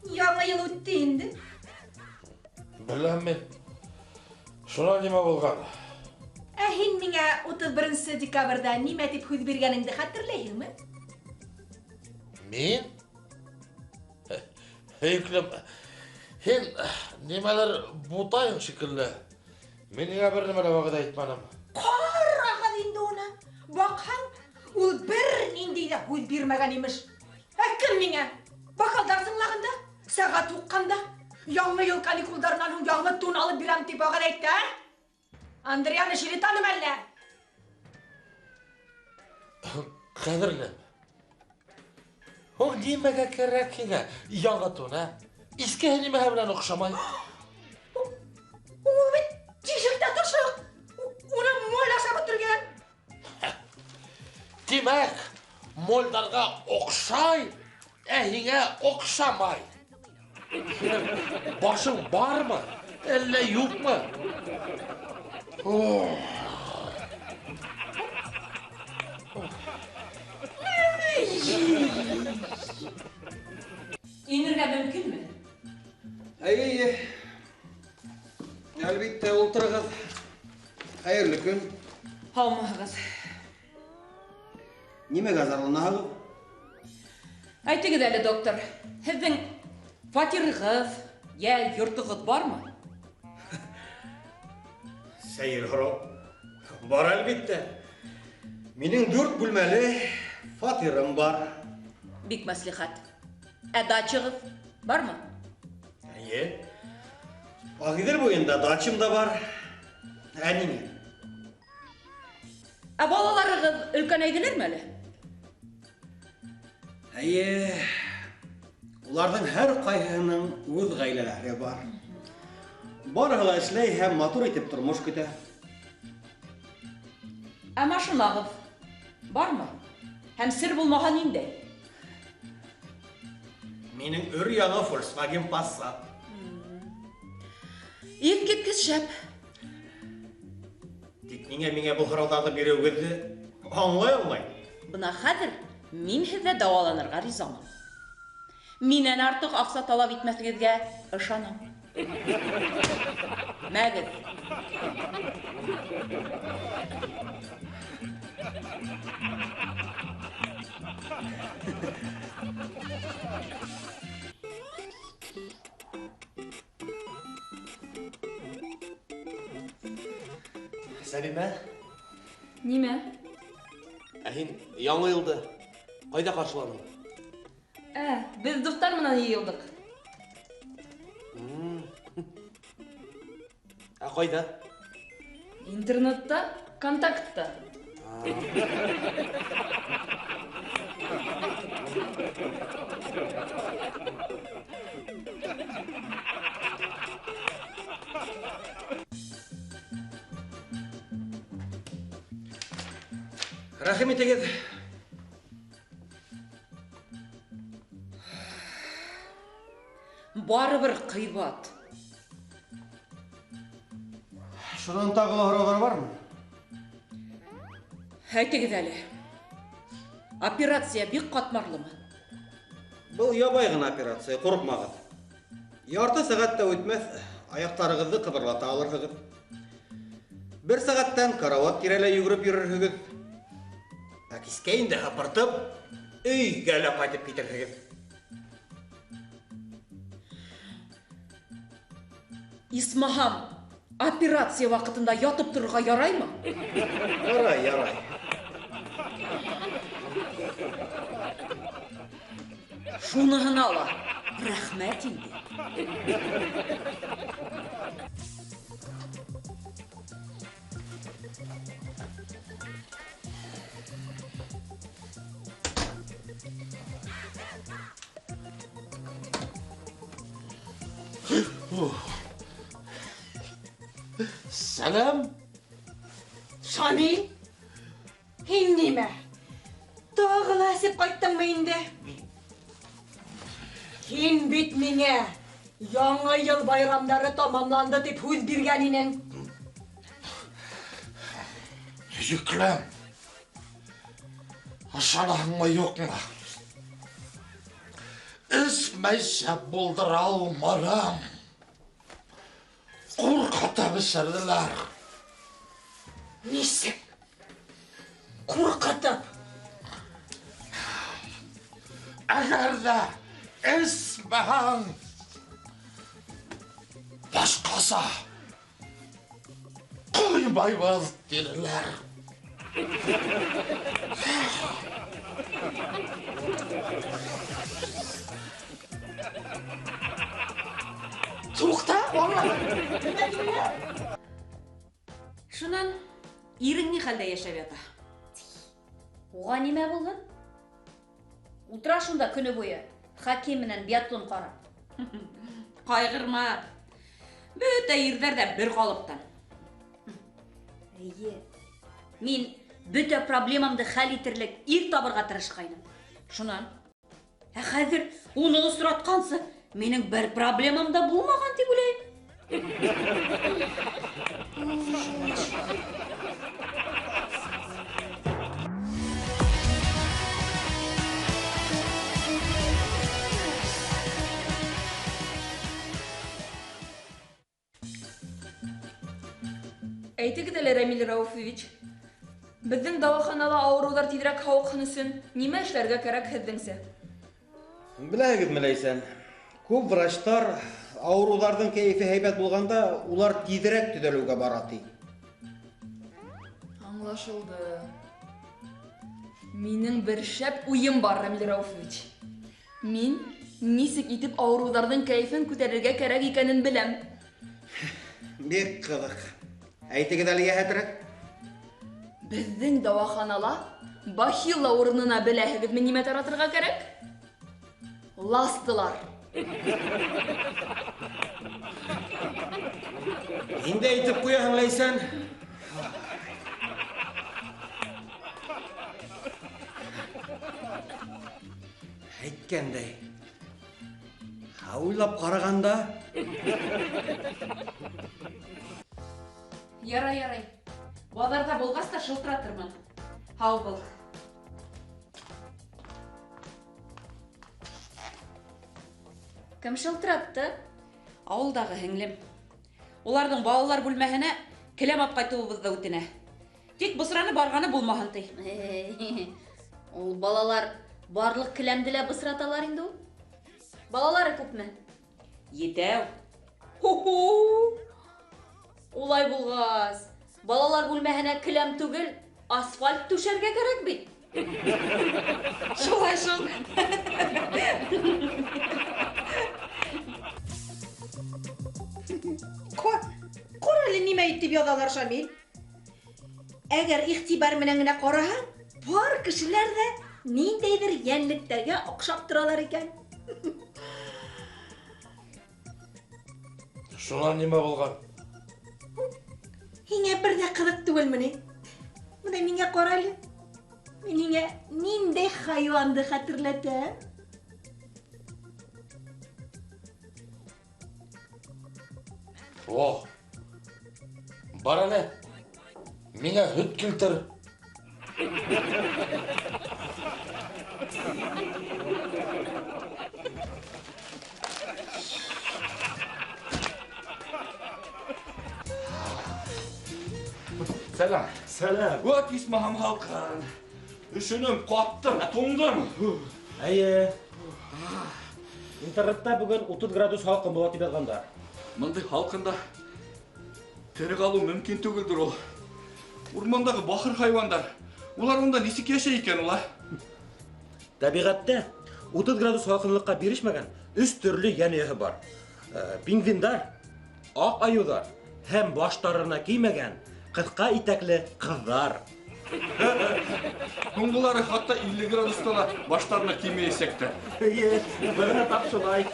Яңы йыл үтте инде. Беләм мин. Шунан нимә булған? Ә һин миңә 31 декабрҙә нимә тип һүҙ биргәнеңде хәтерләйһеңме? Мин? Һөйөклөм, һин нимәлер бутайың шикелле. Мин һиңә бер нимә лә вәғәҙә итмәнем. Ҡарағыҙ инде уны. Баҡһаң, ул бер ниндәй ҙә һүҙ бирмәгән имеш. Ә кем миңә? Бокалдар зыңлағанда, сәғәт һуҡҡанда, яңы йыл каникулдарынан һуң яңы тун алып бирәм тип вәғәҙә итте, ә? Андриано Шиританым әллә? Ҡәҙерлем, һуң нимәгә кәрәк һиңә яңы тун, ә? Иҫкеһе нимәһе менән оҡшамай? Ул бит тишек тә тошоҡ. Уны моль ашап бөтөргән. Тимәк, молдарға оҡшай, ә һиңә оҡшамай. Һинең башың бармы, әллә юҡмы? Инергә мөмкинме? Әйе, әйе. Әлбиттә, ултырығыҙ. Хәйерле көн. Һаумыһығыҙ. Нимәгә зарланаһығыҙ? Әйтегеҙ әле, доктор, һеҙҙең фатирығыҙ йә йортоғоҙ бармы? Сәйер һорау. Бар, әлбиттә. Минең 4 бүлмәле фатирым бар. Бик мәслихәт. Ә дачағыҙ бармы? Әйе. Ағиҙел буйында дачам да бар. Ә ниңә? Ә балаларығыҙ өлкәнәйҙеләрме әле? Әйе. Уларҙың һәр ҡайһыһының үҙ ғаиләләре бар. Барыһы ла эшләй һәм матур итеп тормош көтә. Ә машинағыҙ бармы? Һәм сер булмаһа ниндәй? Минең өр-яңы Volkswagen Passat. Иҫ киткес шәп. Тик ниңә миңә был һорауҙарҙы биреүегеҙҙе аңлай алмайым. Бына хәҙер мин һеҙҙә дауаланырға ризамын. Минән артыҡ аҡса талап итмәҫегеҙгә ышанам. Мәгеҙ. Сәлимә? Нимә? Ә һин яңы йылды ҡайҙа ҡаршыланың? Ә, беҙ дуҫтар менән йыйылдыҡ. Ә ҡайҙа? Интернетта, контактта. Рәхим итегеҙ. Барыбер ҡыйбат. Шунан тағы ла һорауҙар бармы? Әйтегеҙ әле, операция бик ҡатмарлымы? Был ябай ғына операция, ҡурҡмағыҙ. Ярты сәғәт тә үтмәҫ, аяҡтарығыҙҙы ҡыбырлата алырһығыҙ. Бер сәғәттән карауат тирәләй йүгереп йөрөрһөгөҙ. Ә кискә инде һыпыртып, өйгә лә ҡайтып китерһегеҙ. Исмаһам, операция ваҡытында ятып торорға яраймы? Ярай, ярай. Шуныһына ла рәхмәт инде. Сәләм. Шамил, һин нимә? Тағы ла эсеп ҡайттыңмы инде? Һин бит миңә яңы йыл байрамдары тамамланды тип һүҙ биргән инең. Йөкләм. Ышанаһыңмы, юҡмы? Эсмәйсә булдыра алманым. Ҡурҡытып эсерҙеләр. Нисек? Ҡурҡытып? Әгәр ҙә эсмәһәң, башҡаса ҡуймайбыҙ, тинеләр. Туҡта, аңламай. Шунан ирең ни хәлдә йәшәп ята? Уға нимә булһын? Ултыра шунда көнө буйы хоккей менән биатлон ҡарап. Ҡайғырма. Бөтә ирҙәр ҙә бер ҡалыптан. Эйе. Мин бөтә проблемамды хәл итерлек ир табырға тырышҡайным. Шунан? Ә хәҙер уны осратҡансы минең бер проблемам да булмаған тип уйлайым. Әйтегеҙ әле, Рәмил Рауфович, беҙҙең дауаханала ауырыуҙар тиҙерәк һауыҡһын өсөн нимә эшләргә кәрәк һеҙҙеңсә? Беләһегеҙме, Ләйсән, күп врачтар ауырыуҙарҙың кәйефе һәйбәт булғанда улар тиҙерәк төҙәлеүгә бара, ти. Аңлашылды. Минең бер шәп уйым бар, Рәмил Рауфович. Мин нисек итеп ауырыуҙарҙың кәйефен күтәрергә кәрәк икәнен беләм. Бик ҡыҙыҡ. Әйтегеҙ әле йәһәтерәк. Беҙҙең дауаханала бахила урынына беләһегеҙме нимә таратырға кәрәк? Ластылар. Инде әйтеп ҡуяһың, Ләйсән. Әйткәндәй, уйлап ҡарағанда... Ярай, ярай. Баҙарҙа булғас та шылтыратырмын. Һау бул. Кем шылтыратты? Ауылдағы һеңлем. Уларҙың балалар бүлмәһенә келәм алып ҡайтыуыбыҙҙы үтенә. Тик бысраны барғаны булмаһын, ти. Ул балалар барлыҡ келәмде лә бысраталар инде ул. Балалары күпме? Етәү. Ху-ху! Улай булғас, балалар бүлмәһенә келәм түгел, асфальт түшәргә кәрәк бит. Шулай шул. Ҡара әле нимә итеп яҙалар, Шамил. Әгәр иғтибар менән генә ҡараһаң, бар кешеләр ҙә ниндәйҙер йәнлектәргә оҡшап торалар икән. Шунан нимә булған? Һиңә бер ҙә ҡыҙыҡ түгелме ни? Бына миңә ҡара әле. Мин һиңә ниндәй хайуанды хәтерләтәм? О, бар әле, миңә һөт килтер. Сәләм. Сәләм. Вәт исмаһам һалҡын. Өшөнөм, ҡаттым, туңдым. Эйе. Интернетта бөгөн 30 градус һалҡын була тип яҙғандар. Бындай һалҡында тере ҡалыу мөмкин түгелдер ул. Урмандағы бахыр хайуандар, улар унда нисек йәшәй икән улар? Тәбиғәттә 30 градус һалҡынлыҡҡа бирешмәгән 3 төрлө йән эйәһе бар. Пингвиндар, аҡ айыуҙар һәм баштарына кеймәгән ҡыҫҡа итәкле ҡыҙҙар. Һуңғылары хатта 50 градуста ла баштарына кеймәйәсәк тә. Эйе, бына тап шулай.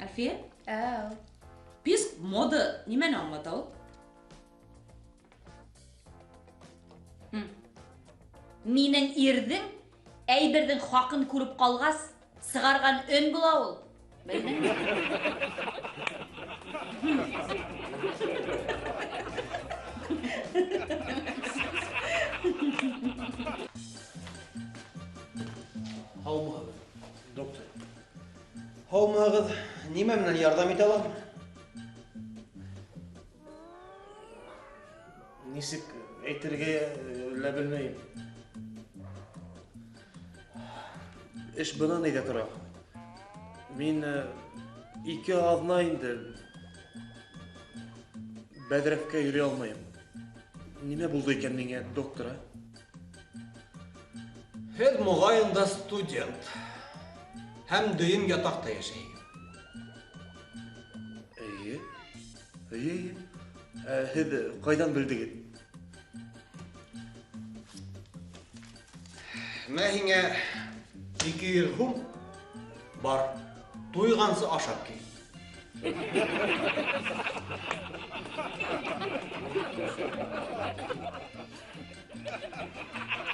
Әлфиә? Әү. Писк мода нимәне аңлата ул? Минең ирҙең әйберҙең хаҡын күреп ҡалғас, сығарған өн була ул. Белдеңме? Һаумыһығыҙ, доктор. Һаумыһығыҙ, нимә менән ярҙам итә алам? Нисек әйтергә лә белмәйем. Эш бынан әйҙә тора. Мин 2 аҙна инде бәҙрәфкә йөрөй алмайым. Нимә булды икән миңә, доктор, а? Һеҙ моғайын да студент. Һәм дөйөм ятаҡта йәшәйһегеҙ. Эйе. Эйе, эйе. Һеҙ ҡайҙан белдегеҙ? Мә һиңә 200 һум бар. Туйғансы ашап кил.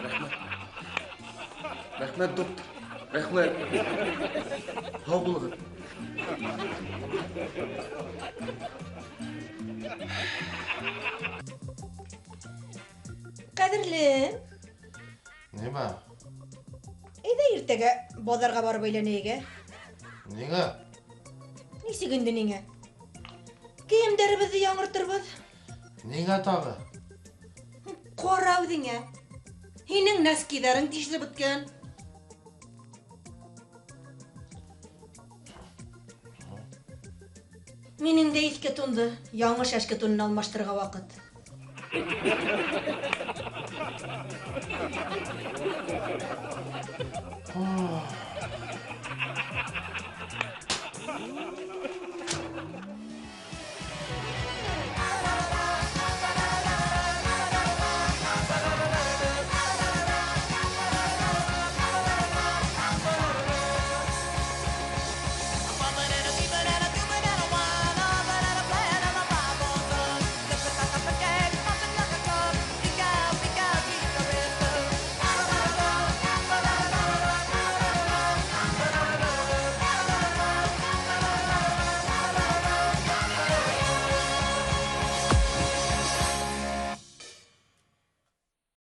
Рәхмәт. Рәхмәт, доктор. Рәхмәт. Һау булығыҙ. Ҡәҙерлем. Нимә? Әйҙә иртәгә баҙарға барып әйләнәйек, ә? Ниңә? Нисек инде ниңә? Кейемдәребеҙҙе яңыртырбыҙ. Ниңә тағы? Ҡара үҙеңә. Һинең носкиҙарың тишелеп бөткән. Минең дә иҫке тунды яңы шәшке тунына алмаштырырға ваҡыт.